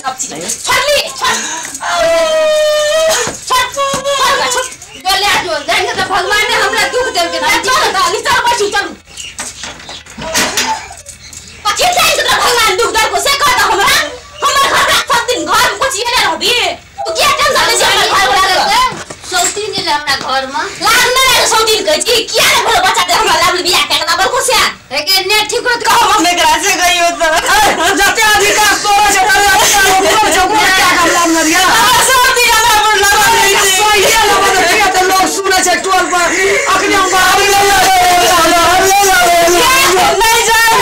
सब चीज छोड़ली छोड़ छोड़ छोड़ छोड़ ले जो जाने त भगवान ने हमरा दुख देल के चल त निचल बैठू चलू कथि जाय त भगवान दुख देल को से कह त हमरा हमर घर सब दिन घर में कुछ ये ना रहबी तू किया टेंशन ले छी हमर घर वाला के सौती ने हमरा घर में लाग न रे सौती कहै छी किया रे भलो बच्चा दे हमरा लाबल बियाह के ना बलको से एके ने ठीक होत कहो हम एकरा से गई हो त जते अधिकार तोरा छै तते अधिकार ओकरो छै ओकरो क्या काम लाम नदिया सब दिन हमरा पर लगा दै छी सही लगा दै त लोग सुनै छै टोल पर अखनी हम बाहर ले ले नहीं जाए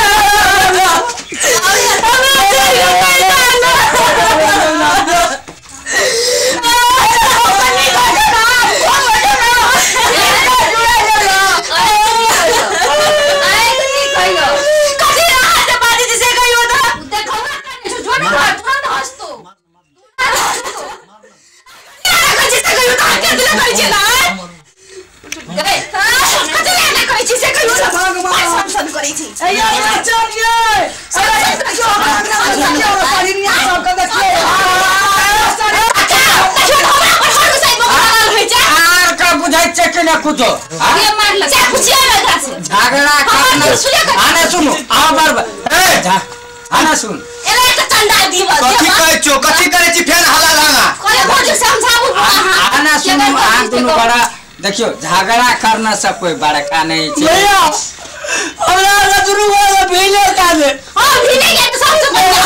झगड़ा आना सुनो आ बार ए आना सुन एला त चंदा दीवा कथि कहै छो कथि करै छी फेर हला लागा कोले भौजी समझाबू आना सुनो आ दुनु बड़ा देखियो झगड़ा करना सब कोई बड़का नहीं छै भैया हमरा दुनु वाला भेले काले हां भेले के त सबसे पहिले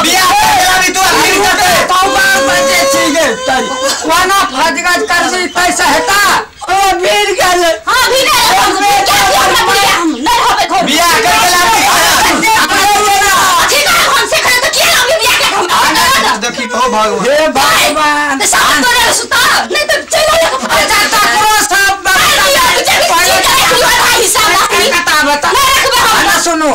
बियाह केला भी तू अखनी तक तो बार बजे छी गे तरी कोना फजगज कर छी पैसा हेता ओ भीड़ गेले हां भीड़ नहीं होबे घर बियाह कर के लाबी ठीक है हम से करे त के लाबी बियाह के हम देखी हो भगवान हे भगवान त सब तोरे सुता नहीं त चलो ले जाता करो सब बता बता ना सुनो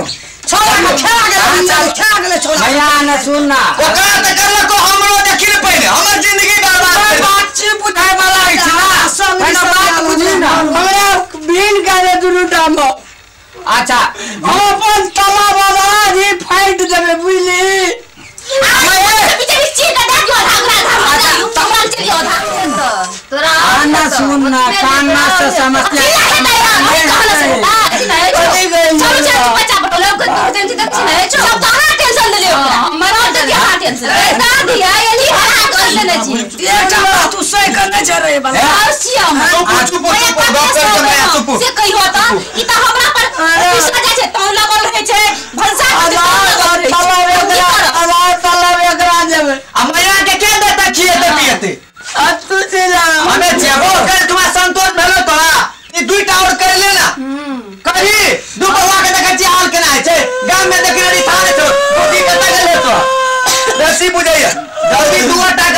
छोरा के खा गेले खा गेले छोरा भैया ना सुन ना ओकरा त करलको हमरो देखि ने पहिले हमर जिंदगी बर्बाद कर बात छी बुझाय वाला अछि ना पहिने बात बुझी ना हमरा भीन गेले दुनु टाम अच्छा हम अपन तला बाबा जी फाइट देबे बुझली आना सुन ना कान्ना से समस्या तू सही करने जा रहे संतोष भेलो तोरा ई दुईटा और कर ले ना कही दू बउआ के देखै छी हाल केना होइ छै गाम में देखि रही थाने छौ गोदी कतऽ गेल तो रसी बुझैया जल्दी दू टा